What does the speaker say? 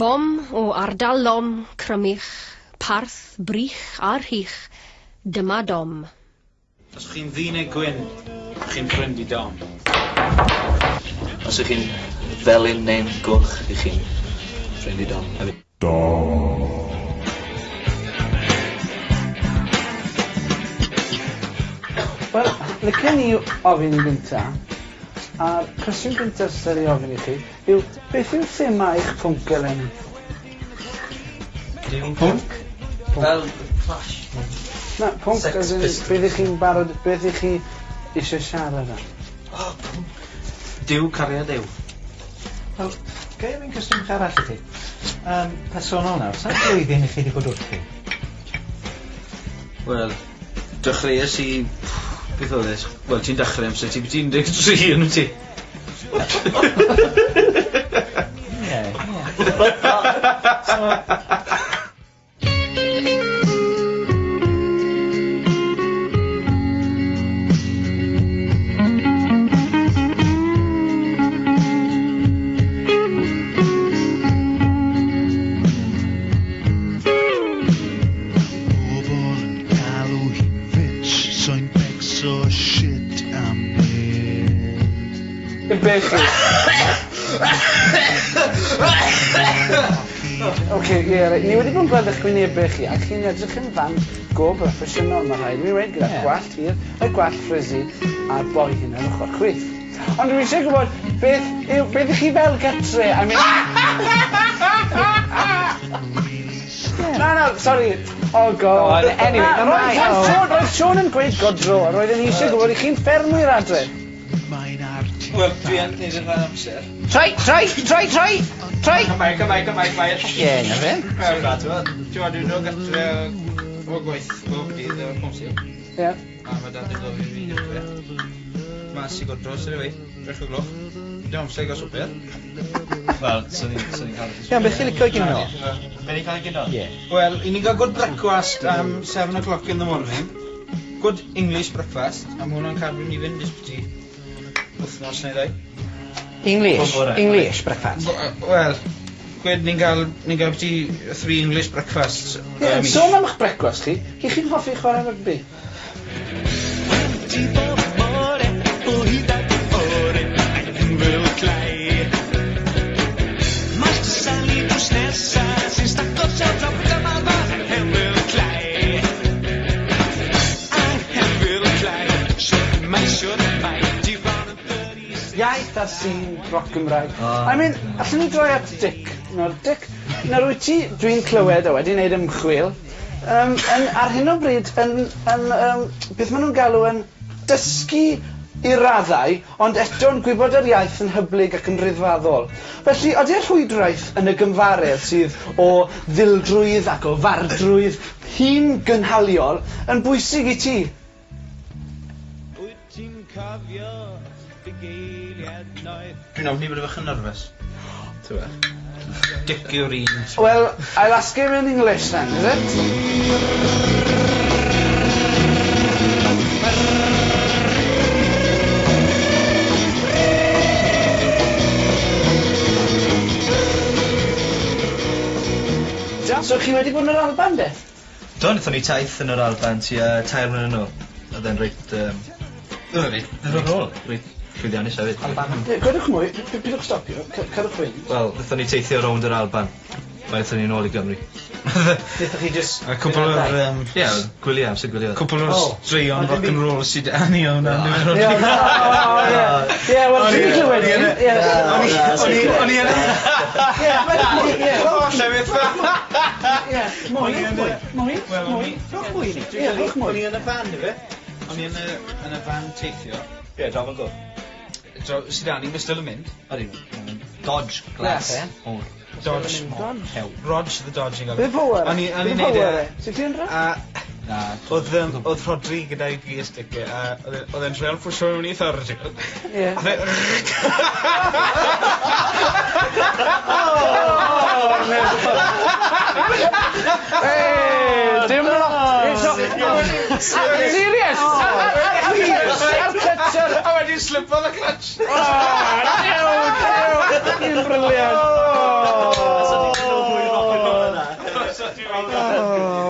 Bom o ardal lom, Crymych, parth, brych a rhych, dyma Dom. Os chi'n ddu neu gwyn, chi'n ffrind i Dom. Os ych chi'n felyn neu'n goch, ych chi'n ffrind i Dom hefyd. Dom. Wel, licen i ofyn yn gynta, a'r cwestiwn gynta sydd ei ofyn i chi yw beth yw thema eich pwnc eleni? Dim pwnc? Fel Clash? Na, pwnc Sex as in Pistols. beth ych chi'n barod, beth ych chi eisiau siarad am? O, pwnc. Duw cariad yw. Wel, ga i ofyn cwestiwn bach arall i chi? Yym, personol nawr, sawl blwyddyn i chi 'di bod wrthi? Wel, dechreuais i... Beth oedd e? Wel, ti'n dechrau amser ti biti 13 yn wyt ti? Ie, ie. So... Pobl yn galw hi'n fitch, so'n becso shit am beth. Be chi? Oce, ie, reit. Ni wedi bod yn gweld eich gwynebau chi, ac chi'n edrych yn fan go broffesiynol, mae rhaid i mi weud, gyda Ie. gwallt hir, y gwallt frizzy, a'r boi hyn ar ochr chwith. Ond dwi eisiau gwybod beth yw, beth ych chi fel gytre? I mean... Na, na, sori. Oh, God. Oh, anyway, Na, roedd, right, roedd oh. Sean, roedd Sean yn gweud godro, a roedd e'n eisiau gwybod i chi'n ffermwyr adre. Mae'n artist. Wel, dwi yn neud yn rhan amser. Troi, troi, troi, troi, troi! Cymaid, cymaid, cymaid, cymaid. Ie, na fe. Wel, ti'n gwbod, dwi'n dod gatre o gwaith bob dydd o'r council. Ie. A mae dad yn gofyn i fi gatre. Mas i godro, sydd ei Drech o gloch. Dim amser i gael swper. Wel, swn i'n swn i'n cael... Iawn, beth chi'n licio i ginio? Be ni'n cael ei ginio? Ie. Wel, i ni'n cael good breakfast am 7 o'clock in the morning. Good English breakfast. A ma' hwnna'n cadw ni fynd ysbyty wythnos neu ddau. English, Pob bore. English breakfast. Wel, gwed ni'n cael, ni'n cael byti three English breakfasts. Ie, y mis. sôn am eich brecwast chi, chi chi'n hoffi chwarae rygbi? Ti bob bore o hyd at ore ac yn fel clai. Master Sally drws nesa sy'n staco shelves a bwyta malfa Anghenfil clai. Anghenfil clai. Shwt mae, shwt mae, ti bron yn 36. Iaith a sîn roc Gymraeg. Oh. I mean, allwn ni droi at Dic. Nawr, Dic, nawr wyt ti, dwi'n clywed a wedi wneud ymchwil, um, yn, ar hyn o bryd yn, yn um, beth maen nhw'n galw yn dysgu i raddau, ond eto'n gwybod yr iaith yn hyblyg ac yn rhyddfaddol. Felly, ody'r rhwydraeth yn y gymfaredd sydd o ddildrwydd ac o fardrwydd hun gynhaliol yn bwysig i ti? Wyt ti'n cofio bugeiliad noeth? Dwi'n ofni bod y fach yn nervous. Ti'n gwbod? Dic yw'r un. Well, I'll ask him in English then, is it? Da, so chi wedi bod yn yr Alban de? Do, wnaethon ni taith yn yr Alban tua 3 mlynedd yn ôl. Oedd e'n reit... Oedd e'n reit Ddiddorol. Reit llwyddiannus hefyd. Ie, Gwedwch mwy, pidwch stopio, cadwch fynd. Wel, wnaethon ni teithio rownd yr Alban. Mae wnaethon ni nôl i Gymru. Wnaethoch chi just... A cwpl o'r... Ie, gwyliau, amser gwyliau. Cwpl o'r Oh. straeon rock and roll sydd â ni o hwnna. Ie, o, ie. Ie, wel, dwi'n clywed un. Ie. O'n i yn... Ie, wel, ie, O, llefydd ie, mwy, mwy, mwy, Wel, o'n mwy. i- Rhowch mwy i ni. Ie, rhowch O'n mwy. i yn y fan, ife? O'n i yn y, yn y fan teithio. Ie, draw fan go. So, sydd â ni, mae still yn mynd. Ydy. Dodge Glass. Ie. O'r. Dodge. Dodge. Rodge the Dodge yn gael. Beth power? O'n i o'n i'n Beth neud e. power e? Ti'n clean ra? A Na. oedd yym, oedd Rhodri gyda'i gear stick e, a oedd e- oedd e'n treial pwsio mewn i third. Ie. A fe... Oh, Hey, dim lot. Serious? Ar clutch ar... A wedyn slipodd y clutch. Oh, dew, dew. Yn brilliant. Oh. Oh.